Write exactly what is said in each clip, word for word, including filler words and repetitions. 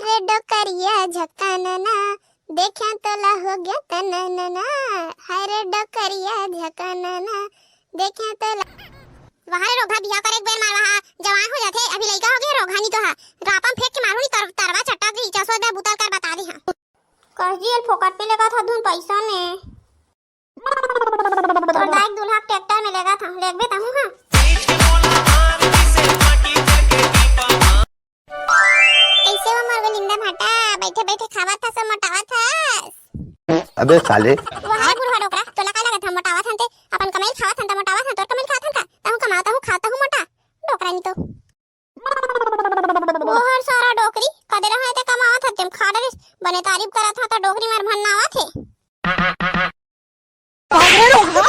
रे डोकरिया झकाना ना, देख्या तोला हो गया तना ना ना। हाय रे डोकरिया झकाना ना, देख्या तोला। वहाँ रे रोगहा, बिहा करे एक बेर मार, वहाँ जवान हो जाथे, अभी लइका हो गए रोगहा नी तो हा। रापम फेंक के मारू नी तर, तरवा चट्टा गई, चसो दे बुतल कर बता दे हाँ। कस जी एल फोकट में लेगा था धुन पैसा ने। तोर दाई के दूल्हा के ट्रैक्टर में लेगा था, लेगबे तहूँ हाँ। कैसे वो मोर गोलिंदा भाटा, बैठे बैठे खावत हस, मोटावत हस। अबे साले। वाह रे बुढ़वा डोकरा, तोला का लगत ह मोटावत हन ते? अपन कमाई खावत हन त मोटावत हन, तोर कमाई खात हन का? तहूँ कमाओ, तहूँ खाओ, तहूँ मोटा। डोकरा नी तो। ओहर सारा डोकरी, कदे रहा ते कमावत हन, तेम खा डरिस, बने तारीफ करत ह त डोकरी मार भन्नावत हे।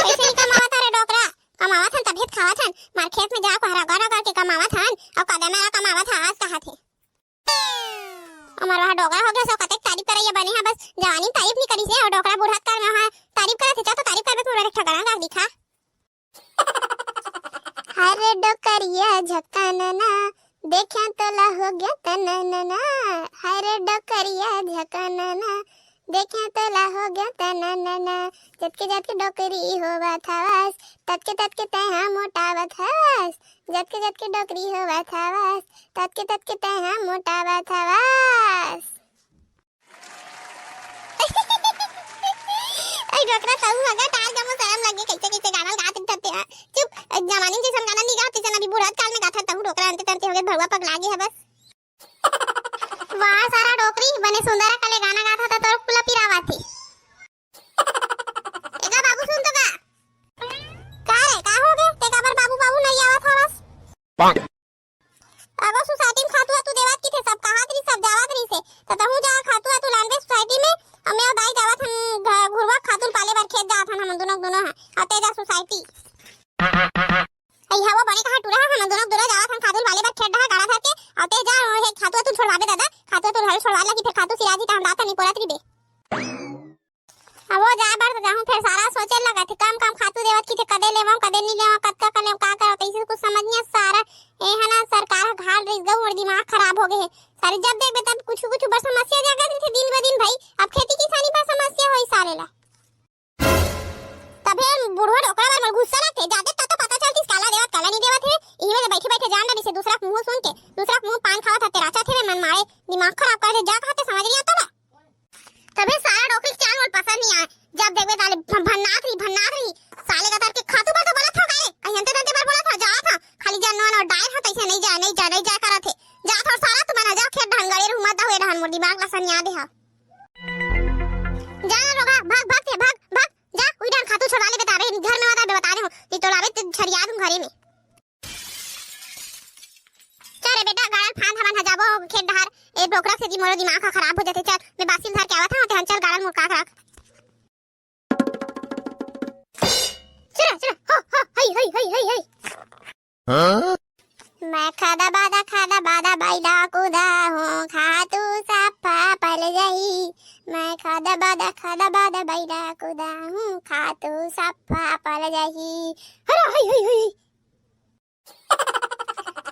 कैसे नहीं कमावत रे डोकरा? कमावत हन तभे त खावत हन। मार खेत में जा कोहरा गर गर के कमावत हन, अउ कदे मेरा कमावत हस कहत हे। हमर वहाँ डोकरा हो गया सो कतेक तारीफ करैया बने हा, बस जवानी तारीफ नहीं करिस हे, अउ डोकरा बुढ़त कर में वहाँ तारीफ करत हे, चल तो तारीफ करबे पूरा एक ठगरा गा दिखा। हरे डोकरिया झकाना ना, देख्या तोला हो गया तना ना ना। हरे डोकरिया झकाना ना, देख्या तोला हो गया तना ना ना। जतके जतके डोकरी होवत हवस, ततके ततके तैहा मोटावत हवस। जतके जतके डोकरी होवत हवस, ततके ततके तैहा मोटावत हवस। अरे डोकरा, तहूँ मगर टाल जम्मो शरम लगे, कैसे कैसे गाना गात रहिथे हा। चुप, जमानी जैसन गाना नहीं गात, जैसन अभी बुढ़त काल में गात हा, तहूँ डोकरा अंते तंते हो गए, भड़वा पगला गए है बस। वाह सारा डोकरी, बने सुंदर कले गाना गात हा, त तोर कुला पिरावाथे। एगा बाबू सुन तो का? का रे, का हो गए? ते काबर बाबू बाबू नहीं आवत हवस? अगो सोसाइटी में खातू वातू देवत किथे, सब कहत रही, सब जावत रही से, त तहूँ जा खातू वातू लानबे सोसाइटी में। अउ मैं अउ दाई जावत हन घ-, घुरवा खातू पाले बर खेत जात हन हम दुनो दुनो हा, अउ ते जा सोसाइटी। अई हवा बने कहाँ टूरा हा, हम दुनो दुनो जावत हन खातू पाले बर खेत डहा गाड़ा धर के, अउ ते जा हे खातू वातू छोड़वाबे दादा, खातू वातू घरे छोड़वा लगी, फिर खातू सिराजी त हम दात नहीं पोलत रहिबे। अब वो जाए बर तो जाहूँ, फेर सारा सोचे लगत हे, कम कम खातू देवत किथे, कदे लेवम, कदे नी लेवम, कतका कर लेवम, का करव, तइसे कुछ समझ नहीं आत सारा। ए हा ना, सरकार ह घाल रहिस गा, मोर दिमाग खराब हो गए हे। सारी जब देखबे तब कुछ कुछ बर समस्या जागत रहिथे दिन ब दिन भाई। अब खेती किसानी बर समस्या होई सारे ला। तभे बुढ़वा डोकरा बर मोर गुस्सा लगथे, जादे तब तो पता चलतिस काला देवत, काला नी देवत हे। इही में बैठे बैठे जान डरिस हे, दूसरा के मुँह सुन के, दूसरा के मुँह पान खावत हते, राचत हे, मन मारे, दिमाग खराब कर दे, जा कहते समझ नहीं आता ला। तभे सारा डोकरी के चाल मोर पसंद नहीं आए। जब देखबे ताले भ-, भन्नात रही, भन्नात रही। साले का तरके खातू बर तो बोलत हो गए। अइहन ते तंते बर बोलत हो, जात हो। खाली जन वन और डायर हो, तइसे नहीं जाए, नहीं जाए, नहीं जाए करत हे। जात हो सारा तुमन, जाओ खेत डहन गड़े रहू, मत हुए डहन मोर दिमाग ला सनिया दे हा। जा ना रोगहा, भाग, भाग ते, भाग, भाग। जा, उई डहन खातू छोड़ा ले बता रहे, घर में बता, बता रहे हो। नहीं तो लावे ते छरिया दूं घरे में। चल रे बेटा, गाड़न फांद हमन ह जाबो खेत डहर। ए डोकरा से जी मोरो दिमाग ह खराब हो जाथे। चल, मैं बासी ल धर के आवत हंव, तेहन चल गाड़न मुड़का के रख। चल, चल, हो, हो, हई, हई, हई, हई, हई। हाँ? मैं खादा बादा, खादा बादा, बैला कुदा हूँ, खातू सफा पल जाही। मैं खादा बादा, खादा बादा, बैला कुदा हूँ, खातू सफा पल जाही। हरा, हई, हई, हई।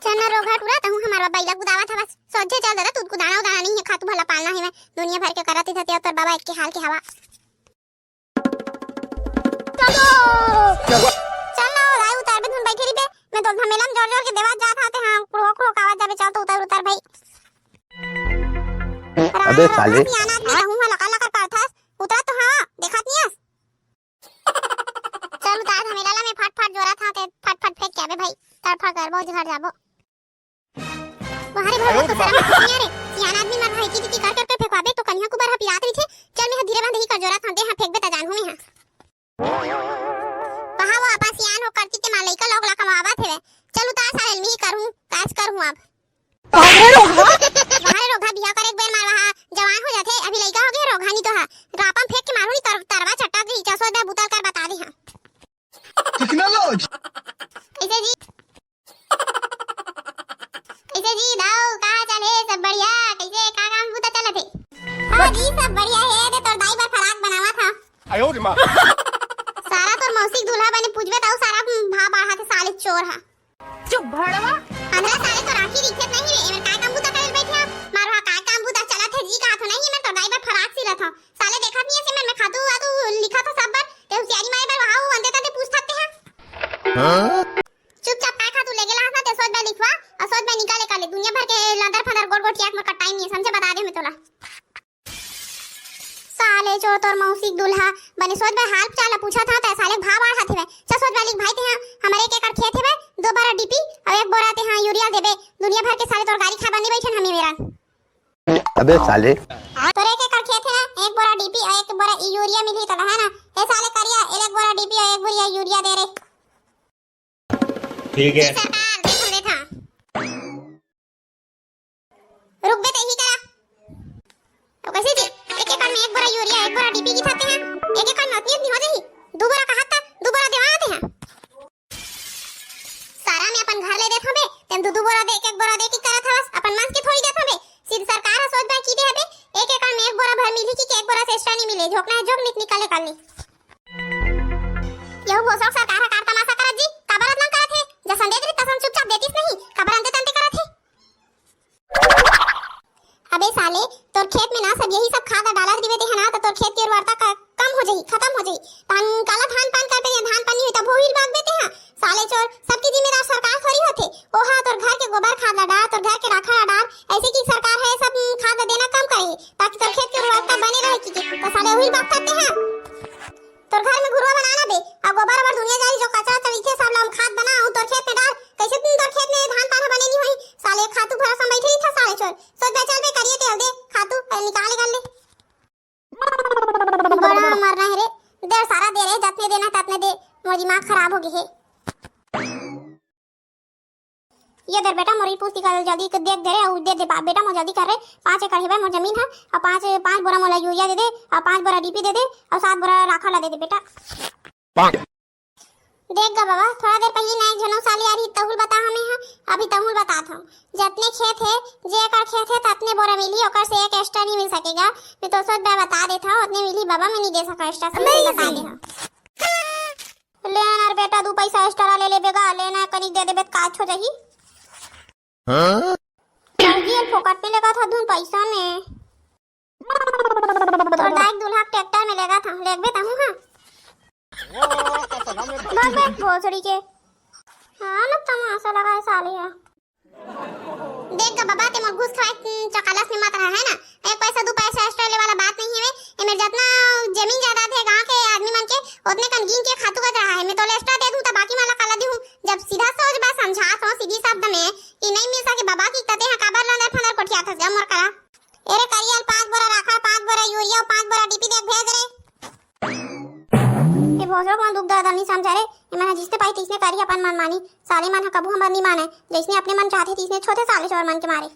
चल ना रोगहा टूरा, तहूँ हमार बैला कुदावत हवस। सोझे चल दादा, तू कुदाना उदाना नहीं है, खातू भला पालना है, मैं दुनिया भर के करत ही थते, तोर बाबा एक के हाल के हवा। चलो। चल ना, ओ दाई उतार बे, धुन बैठे रही बे, मैं तो झमेला में जोर जोर के देवात जात हाते, हाँ, क्रोक क्रोक आवाज जाबे, चल तो उतार, उतार भाई। अबे साले। सियान आदमी रहूं, हाँ, लकर लकर करथस, उतरा तो हाँ, देखत नहीं हस। चल उतार झमेला ला, मैं फट फट जोरत हंव, ते फट फट फेंक के आबे भाई, तड़फड़ करबो, घर जाबो। वहां रे भड़वा तो शरम नहीं रे, सियान आदमी मन भाई की की कर करके फेंकवाबे तो कनिहा कुबर ह पिरात रहिथे। चल मैं ह धीरे बांधे ही कर जोरत हंव, दे हा फेंकबे त जानहूं मैं हा। कहा वो आपा सियान हो करती ते मां लइका लोग ला कमावत हेवे। चल उतार साले, मैं ही करहूं, काज करहूं अब। अरे रोगहा। अरे रोगहा, बिहा करे एक बेर मारवा हा, जवान हो जाथे, अभी लइका हो गए रोगहा नी तो हा। रापम फेंक के मारू नी तर-, तरवा चट्टा गई, चसो दे बुतल कर बता दे हा। कितना लोज। कैसे जी? कैसे जी दाऊ, का चले, सब बढ़िया? कैसे का काम बूता चलत हे? हाँ जी, सब बढ़िया हे, दे तोर दाई बर फराक बनावा था। आयो रे माँ। सारा तोर मौसी के दूल्हा बने पूछबे ताऊ सारा भाव बढ़ा थे साले चोर हा। चुप भड़वा। हमरा साले तो राखी दिखत नहीं रे, एमन काय काम बूता करे बैठे आप? मारो हा काय काम बूता, चल चुपचाप काय खातू लेगे लाहस ना, ते सोझ बाय लिखवा अउ सोझ बाय निकाले काले। दुनिया भर के लंदर फंदर गोठ गोठियाए के मोर करा टाइम नइ हे, समझे, बता देहूं मैं तोला। साले चोर, तोर मौसी के दूल्हा, बने सोझ बाय हाल चाल पूछत हंव, ते साले भाव बाढ़ात हवय। चल सोझ बाय लिख भाई, तेहा हमर एक एकड़ खेत हवय, दू बोरा डीएपी अउ एक बोरा तेहा यूरिया देबे। दुनिया भर के साले तोर गारी खाय बर नइ बइठन हमी मेरन। अबे साले। तोर एक एकड़ खेत हे ना, एक बोरा डीएपी अउ एक बोरा यूरिया मिलही तोला, है ना? ए साले करिया, एक बोरा डीएपी अउ एक बोरा यूरिया दे रे। ठीक है। सरकार, देख हम देख हाँ। रुक बे, ते ही करा। तो कैसे जी? एक एकड़ में एक बोरा यूरिया, एक बोरा डीएपी की खाते हैं। एक एकड़ में उतनी उतनी हो जाही। दू बोरा कहा था, दू बोरा देवा आते हैं। सारा मैं अपन घर ले देत हंव बे, तेन दू दू बोरा दे, एक एक बोरा दे के करत हवस, अपन मन के थोड़ी देत हंव बे। सीधी सरकार ह सोझ बाय की दे हबे, एक एकड़ में एक बोरा भर मिलही कि एक बोरा से एक्स्ट्रा नइ मिले, झोंकना हे झोंक, नइ त निकाले काल ले। यहू भोसड़ सरकार ह कार तमाशा करत जी, काबर अतना करत हे? जसन देत रही तसन चुपचाप देतिस नहीं, काबर अंते तंते करत हे? अबे साले, तोर खेत में ना सब यही सब खाद डालत रिबे तेहा ना, त तोर खेत के उर्वरता क-, कम हो जाही, खतम हो जाही। तहन काला धान पान करबे, या धान पान नइ होही तभो उहिल बागबे तेहा। साले चोर, सबके जिम्मेदार सरकार थोड़ी होथे। ओहा तोर घर के गोबर खाद ला डार, तोर घर के राखा ला डार, ऐसे कि सरकार ह सब खाद ला देना कम करे, ताकि तोर खेत के उर्वरता बने रहे कि, कि, त साले उहिल बागथस तेहा। तोर घर में घुरवा बना ना बे, अउ गोबर ओबर दुनिया जारी जो कचरा चढ़िथे सब ला हम खाद बनाहूं, तोर खेत में डार, कैसे तुम तोर खेत में धान पान ह बने नइ होही, साले खातू भरोसा में बइठे रहिथस साले चोर, सोझ बाय चल बे करिया ते हल दे, खातू, अरे निकाले कर ले। बड़ा मरना हे रे, दे सारा दे रे, जतने देना ततने दे, मोर दिमाग खराब हो गे हे। ये दे बेटा, मोर ई पुस्तिका ल जल्दी देख दे रे, अउ दे दे बा-, बेटा, मोर जल्दी कर रे, पाँच एकड़ हेवय मोर जमीन ह, अउ पाँच, पाँच बोरा मोला यूरिया दे दे, अउ पाँच बोरा डीएपी दे दे, अउ सात बोरा राखा ला दे दे बेटा। देख गा बाबा, थोड़ा देर पहिली ना एक झन अउ साले आ रही, तहूं ल बता हमें ह, अभी तहूं ल बतात हंव। जतने खेत हे, जे एकड़ खेत हे, ततने बोरा मिलही, ओकर से एक एक्स्ट्रा नइ मिल सके गा। मैं तो सोझ बाय बता देत हंव, ओतने मिलही बाबा, मैं नइ दे सकंव एक्स्ट्रा, सही से बता दे हंव। ले ना रे बेटा, दू पैसा एक्स्ट्रा ले लेबे गा, ले ना, कनिक दे देबे त काच हो जाही। हाँ? चल जी, फोकट में लेगथस धुन पैसा में। तोर दाई के दूल्हा के ट्रैक्टर में लेगथंव, लेगबे तहूं हाँ। भाग बे, भोसड़ी के। हाँ ना, तमाशा लगाय साले ह। देख गा बाबा, ते मोर घूस खाए, हम्म, चकालस में मत रहा, है ना? एक पैसा, दू पैसा एक्स्ट्रा ले वाला बात नहीं है। एमे जतना जमीन जायदाद है गांव के आदमी मन के, ओतने कन गिन के खातू कच रहा है। मैं तोले एक्स्ट्रा दे दूं, त बाकी मन ला काला दूं? जब सीधा सोझ बात समझात हंव, सीधी शब्द में, कि नहीं मिल सके बाबा, कि त तेहा काबर लंदर फंदर कोठियाथस गा मोर करा? ए रे करिया ल पांच बोरा राखा, पांच बोरा यूरिया, पांच बोरा डीएपी दे भेज रे। ए भोसड़ो मन दुख दर्द नहीं समझा रे। ए मन ह जिसने पाई तिसने करी अपन मनमानी। साले मन ह कभू हमर नहीं माने। जइसने अपने मन चाहथे तिसने छोथे साले चोर मन के मारे।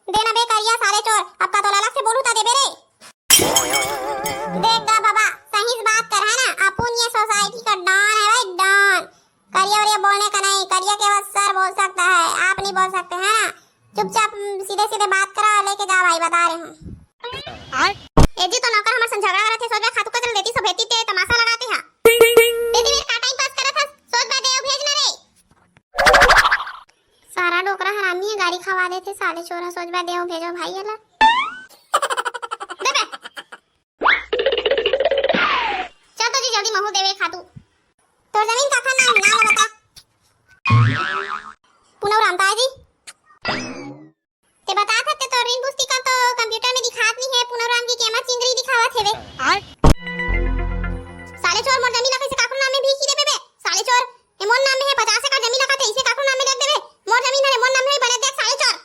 दे ना बे करिया साले चोर, अब का तोला अलग से बोलू त देबे रे। देख गा बाबा, सही से बात कर, है ना? अपुन ये सोसाइटी का डॉन है भाई, डॉन। करिया वरिया बोलने का नहीं, करिया केवल सर बोल सकता है, आप नहीं बोल सकते, है ना? चुपचाप, हम्म, सीधे सीधे बात करा, लेके जा भाई, बता रहे हूँ। ए जी, तो नौकर हमर संग झगड़ा करत हे, सोझ बाय खातू कचरा देती, सब हेती ते तमाशा लगाते हा। दीदी, मेरे का टाइम पास करत हस, सोझ बाय दे अउ भेज ना रे। सारा डोकरा हरामी हे, गारी खवा देथे, साले चोर ह, सोझ बाय दे अउ भेजो भाई एला। दे बे। चल तो जी, जल्दी महू देवे खातू। तोर जमीन काखर नाम हे, नाम ला बता। पूनम रामताय जी। ते बता सकते, तोर ऋण पुस्तिका तो कंप्यूटर में दिखात नहीं है, पूनम राम जी के एमा चिंगरी दिखावत हेवे। आय। साले चोर, मोर जमीन ला कैसे काखर नाम में भेज देबे बे? साले चोर, ए मोर नाम में है, पचास एकड़ जमीन ला कथे, इसे काखर नाम में लिख देबे? मोर जमीन हरे, मोर नाम में बने देख, साले चोर।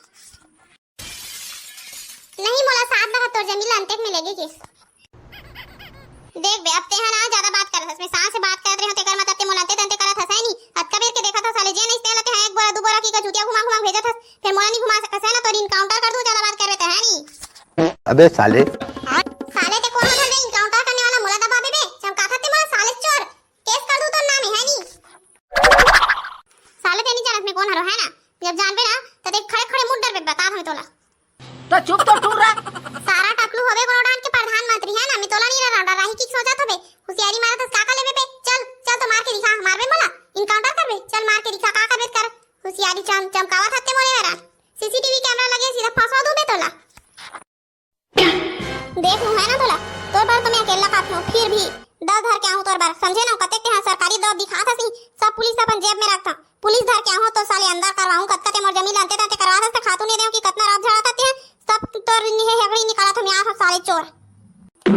नहीं, मोला साथ लगा तोर जमीन ला अंतेक में लेगे के। देख बे, अब तेहा ना ज्यादा बात करत हस। मैं सांस से बात करत रहे हो, तेकर मतलब ते मोला अंते तंते करत हस, है नी? अतका बेर के देखत हस, साले जे नहीं तेला तेहा एक बोरा, दू बोरा की का चुतिया घुमा घुमा भेजत हस, फिर मोला नहीं घुमा सकस, है ना? तोर इनकाउंटर कर दूं, ज्यादा बात करबे त, है नी? अबे साले। साले ते कौन होथस बे इनकाउंटर करने वाला? मोला दबा बे, चमकाथस ते मोला, साले चोर, केस कर दूं तोर नाम, है नी? साले ते नहीं जानत मैं कौन हरो, है ना? जब जानबे ना, त देख खड़े खड़े मुड़ डरबे, बता हमें तोला। तो चुप तो टूरा। सारा टकलू होवे कोनो डांड के प्रधानमंत्री, है ना? मैं तोला नहीं डरा, डराही की सोचत होबे। होशियारी मारत हस, का का लेबे बे? चल, चल तो मार के दिखा, मारबे मोला? इनकाउंटर करबे? चल मार के दिखा, का करबे कर। होशियारी चम-, चमकावत हते मोरे हरान। सीसीटीवी कैमरा लगे, सीधा फंसवा दूं बे तोला। देख लूं है ना तोला, तोर बर तो मैं अकेला काफी हूं, फिर भी दव धर के आहूं तोर बर, समझे ना? कतेक तेहा सरकारी दव दिखात हसी, पुलिस अपन जेब में रखथंव। पुलिस धर के आहूं तो साले अंदर करवाहूं। कतका ते मोर जमीन ला अंते तंते करवाथस त खातू नइ देंव कि कतना रात झड़ाथस तें। सब तोर निहे हेगड़ी निकालत हों मैं, आथंव साले चोर।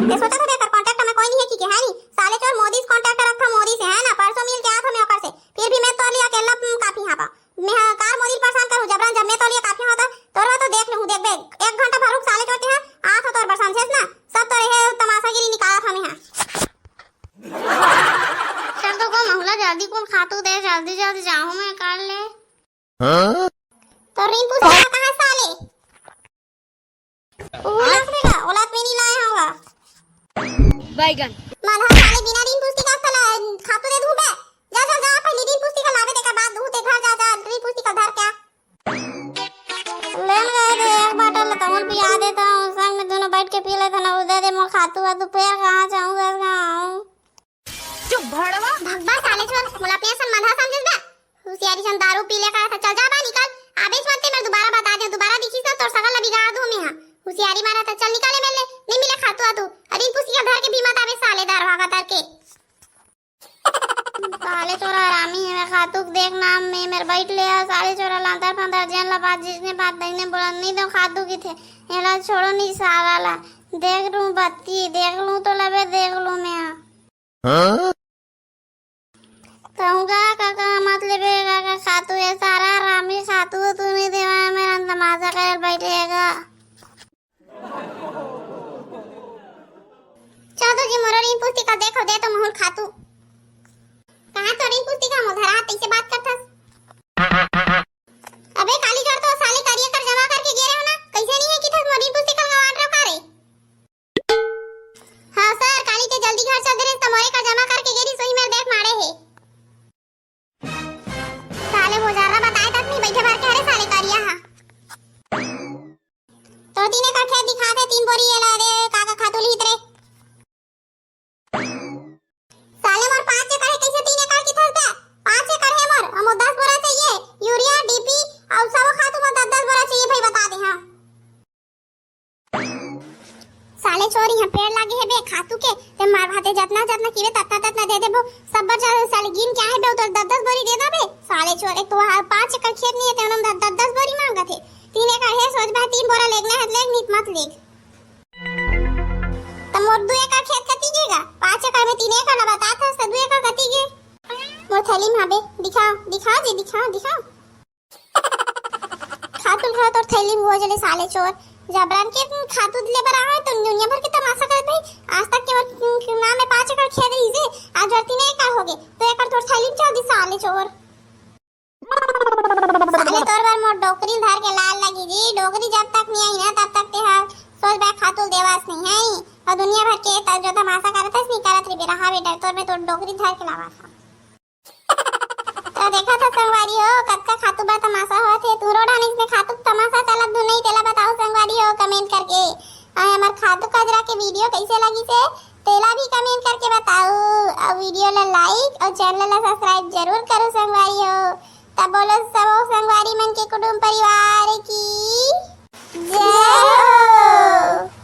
ते सोचत होबे एकर contact में कोई नइ हे कि के, हे नी? साले चोर मोदी से contact रखथंव, मोदी से, हे ना? परसों मिल के आथंव मैं ओकर से। फिर भी मैं तोर लिए अकेल्ला, हम्म, काफी हां पांव। मैं हा कार मोदी ल परेशान करूं, जबरन जब मैं तोर लिए काफी हां त तोर बर तो देख लूहूं, देखबे। एक घंटा भर रुक साले चोर तें हा, आथंव तोर बर समझेस ना? सब तोर ये तमाशागिरी निकालत हों मैं हा। चल तो गो महुला, जल्दी कुन खातू दे, जल्दी जल्दी जाहूं मैं कर ले। हाँ? तोर रीन पुस्तिका कहां साले? ओला हाँ? ओला तो मैं नइ लाय हों गा। बैगन। मलहा साले बिना रीन पुस्तिका के साला खातू दे दूहूं बे। जा, जा, जा, पहिली रीन पुस्तिका लाबे, तेकर बाद दूहूं ते घर जा, जा, रीन पुस्तिका धर के आ। ले न गा दे, एक बाटल ला तहूं ल पिया देथंव, संग में दूनों बइठ के पी लेथन, अउ दे दे मोर खातू, अउ तू फेर कहां जाहूं, कहां आऊं? चुप भड़वा। भगबा साले चोर, मोला अपने असन मधा समझेस बे? हुसियारी झन दारू पी ले का, त चल जा बा निकल। आबेच मत ते, मैं दुबारा बता देंव, दुबारा दिखिस ना तोर सकल ला बिगाड़ दूं मैं हा। हुसियारी मारत हस, चल निकल ए मेर ले, नइ मिले खातू आतू। अरे इन पुस्तिका धर के भी मत आबे साले दारू हा कतर के। साले चोर हरामी हे, मैं खातू के देख ना, मैं मेर बइठ ले हा, साले चोर लांतर फांतर जेन ला बात जिसने बात तइसने बोलन नइ देंव खातू कथे, एला छोड़ों नइ साला ला, देख लूं बत्ती, देख लूं तो लबे देख लूं मैं हा। हाँ? कहूं गा काका, मत लेबे काका खातू, ये सारा हरामी खातू तू नइ देवय, मेर तमाशा करे ल बइठे हे गा। चल तो जी मोरो रीन पुस्तिका देखो, दे तो महूं ल खातू। कहां तोर रीन पुस्तिका, मोर धरा हाथ तइसे बात करथस? अबे काली जोर तो साले करिया कर जमा करके गे रेहेंव ना, कइसे नइ हे किथस मोर रीन पुस्तिका ल गंवा डरेंव का रे? हाँ सर, काली ते जल्दी घर चल दे रेहेस त मोरे कर जमा करके गे रिहिस, उही मेर देख माड़े हे। साले मोजारा बताय तक नइ बइठे भर के, अरे साले करिया हा। तोर तीन एकड़ खेत दिखात हे, तीन बोरी एला रे, का का खातू लिहिस रे? साले मोर पाँच एकड़ हे, कइसे तीन एकड़ किथस बे? पाँच एकड़ हे मोर, अउ मोर दस बोरा चाहिए, यूरिया, डीपी, अउ सबो खातू मोर दस दस बोरा चाहिए भाई, बता दे, हाँ। साले चोर, इहाँ पेड़ लागे हे बे खातू के, ते मार भाते जतना जतना किबे ततना ततना दे देबो। सब बर जा-, साले गिन के आहे बे, उतर दस दस बोरी दे देबे। साले चोर, एक तो वहाँ पाँच एकड़ खेत नइ हे, ते ओनम दस दस बोरी मांगत हे। तीन एकड़ हे, सोच बे तीन बोरा लेगना हे, लेग नित मत लेग। त मोर दू एकड़ खेत कति गे गा? पाँच एकड़ में तीन एकड़ ला बतात हस, त दू एकड़ कति गे? मोर थैली में हबे, दिखा, दिखा जी, दिखा, दिखा। खातू ल घलो तोर थैली में हो जले साले चोर। जबरन के खातू ले बर आए त दुनिया भर के तमाशा करत भाई। आज तक के मोर नाम में पाँच एकड़ खेत रहिसे, आज बार तीन एकड़ होगे। दू एकड़ तोर थैली में चल दी साले चोर। साले तोर बर मोर डोकरी धर के लाल लगी जी। डोकरी जब तक नइ आई ना, तब तक ते हर सोच बे खातू देवास नइ है। अउ दुनिया भर के त जो तमाशा करत हस, नइ करत रहिबे, रहा बेटा, तोर में तोर डोकरी धर के लावास। त देखत हव संगवारी हो, कतका खातू बर तमाशा होत हे। तुंहरो डाहन इसने खातू तमाशा चलत धुन नइ, तेला बताओ संगवारी हो comment करके। अउ हमर खातू कजरा के video कइसे लगिस हे, तेला भी comment करके बताओ। अउ video ला like अउ channel ला subscribe जरूर करो संगवारी हो। तब बोलो सबो संगवारी मन के कुटुंब परिवार की जय हो।